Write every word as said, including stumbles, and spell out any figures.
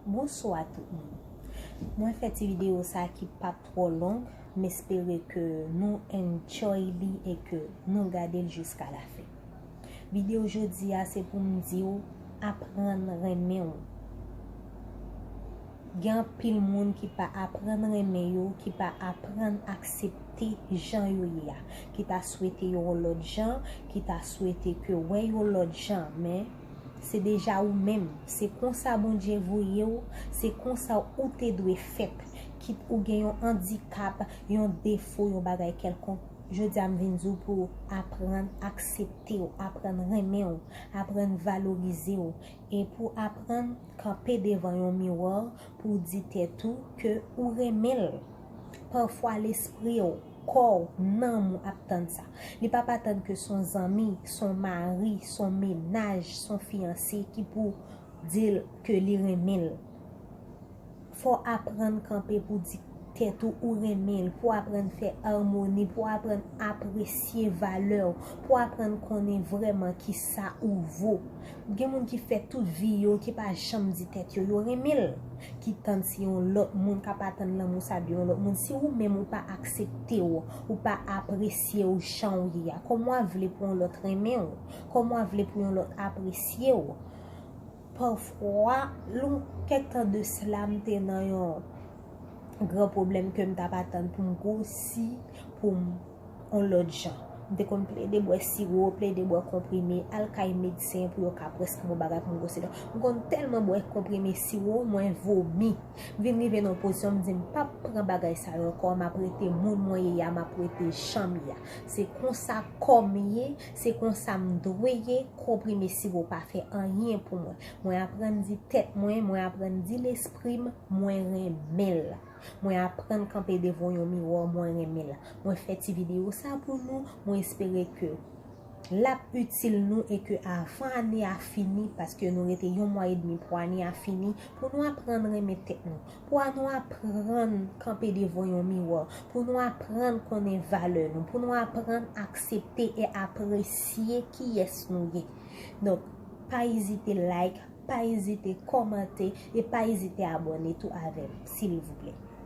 Bonswa tout moun. Mwen fè ti videyo sa ki p ap twò long, m espere ke nou enjoy li e ke nou gade l jiska lafen. Videyo jodi a se pou m di w aprann renmen w. Gen anpil moun ki pa aprann renmen yo, ki pa aprann aksepte jan yo ye a, ki ta swete yo yon lòt jan, ki ta swete ke wè yo lòt jan, men se deja ou menm. Se konsa Bondye voye w, se konsa ou te dwe fèt. Kit ou gen yon andikap, yon defo, yon bagay kèlkonk, jodi a m vin di w pou w aprann aksepte w, aprann renmen w, aprann valorize w, e pou w aprann kanpe devan yon miwa pou w di tèt ou ke ou renmen l. Pafwa lespri w, kò w, nanm ou ap tann sa. Li p ap atann ke s on zanmi, s on mari, s on mennaj, s on fiyanse ki pou di l ke li renmen l. Fò w aprann kanpe pou di tèt ou ou renmen l, pou w aprann fè amoni, pou w aprann apresye valè w, pou w aprann konnen vrèman kisa ou vo. Gen moun ki fè tout vi yo, ki pa janm di tèt yo yo renmen l, ki tann si yon lòt moun k ap atann lanmou sa de yon lòt moun. Si ou menm ou pa aksepte w, ou pa apresye w jan w ye a, kòman w ap vle pou yon lòt renmen w? Kòman w ap vle pou yon lòt apresye w? Pafwa, lon kèk tan de sila, m te nan yon gran pwoblèm ke m t ap atann pou m gwosi, pou m on lòt jan. M te konn plede bwè siwo, plede bwè konprime, al kay medsen pou yo ka prèske m on bagay pou m gwosi. Donk, m konn tèlman bwè konprime siwo, mwen vomi. M vin rive nan yon pozisyon, m di m p ap pran bagay sa yo ankò, m ap rete moun mwen ye a, m ap rete jan m ye a. Se konsa kò m ye, se konsa m dwe ye, konprime siwo pa fè anyen pou mwen. Mwen aprann di tèt mwen, mwen aprann di lespri m, mwen renmen l. Mwen aprann kanpe devan yon miwa, mwen renmen l. Mwen fè ti videyo sa pou nou, mwen espere ke l ap itil nou e ke avan ane a fini, paske nou rete yon mwa edmi pou ane a fini, pou nou aprann renmen tèt nou, pou nou aprann kanpe devan yon miwa, pou nou aprann konnen valè nou, pou nou aprann aksepte e apresye kiyès nou ye. Donk, pa ezite like, pa ezite kòmante e pa ezite abòne tou avè m, silvouplè.